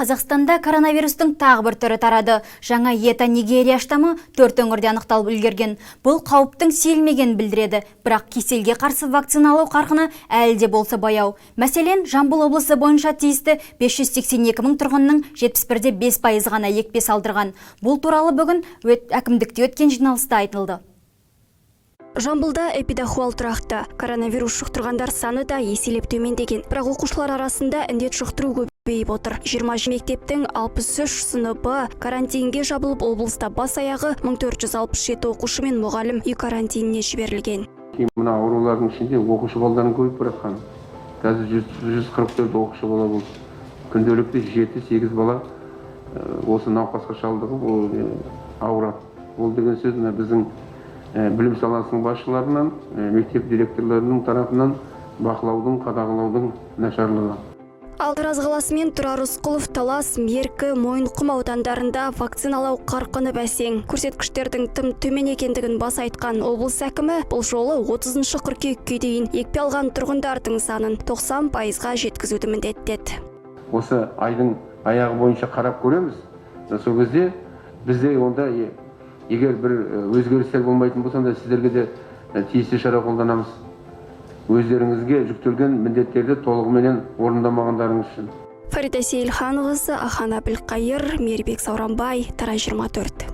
Қазақстанда коронавирустың тағы бір түрі тарады. Жаңа Эта Нигерия штамы төрт өңірде анықталып үлгерген. Бұл қауіптің сейілмегенін білдіреді. Бірақ кеселге қарсы вакциналау қарқыны әлі де болса баяу. Мәселен, Жамбыл облысы бойынша тиісті 582 мың тұрғынның 71,5% ғана екпе салдырған. Бұл туралы бүгін әкімдікте өткен жиналыста айтылды. Жамбылда эпидахуал тұрақты. Коронавирус жұқтырғандар саны да еселеп төмендеген. Бірақ оқушылар арасында індет жұқтыру көбейіп отыр. 20 мектептің 63 сыныбы карантинге жабылып, облыста бас аяғы 1467 оқушы мен мұғалім үй карантиніне жіберілген. Мына аурулардың ішінде оқушы балдардың көбейіп бара жатқаны. Қазір 144 оқушы бала болды. Күнделікті 7-8 бала осы науқасқа шалдығып, ол ауырады. Ол деген сөз, мына біздің білім саласының басшыларынан, мектеп директорларының тарапынан бақылаудың, қадағалаудың нашарлығы. Ал Тараз қаласы мен Тұрар Рысқұлов, Талас, Меркі, Мойынқұм аудандарында вакциналау қарқыны бәсең. Көрсеткіштердің тым төмен екендігін баса айтқан облыс әкімі бұл жолы 30 қыркүйекке дейін екпе алған тұрғындардың санын 90%-ға жеткізуді міндеттеді. Осы айдың аяғы бойынша қарап көреміз. Сол кезде бізде онда егер бір өзгерістер болмайтын болса, онда сіздерге де тиісті шара қолданамыз. Өздеріңізге жүктелген міндеттерді толығыменен орындамағандарыңыз үшін. Фарида Сейілханқызы, Ахан Әбілқайыр, Мейірбек Сауранбай, Тараз 24.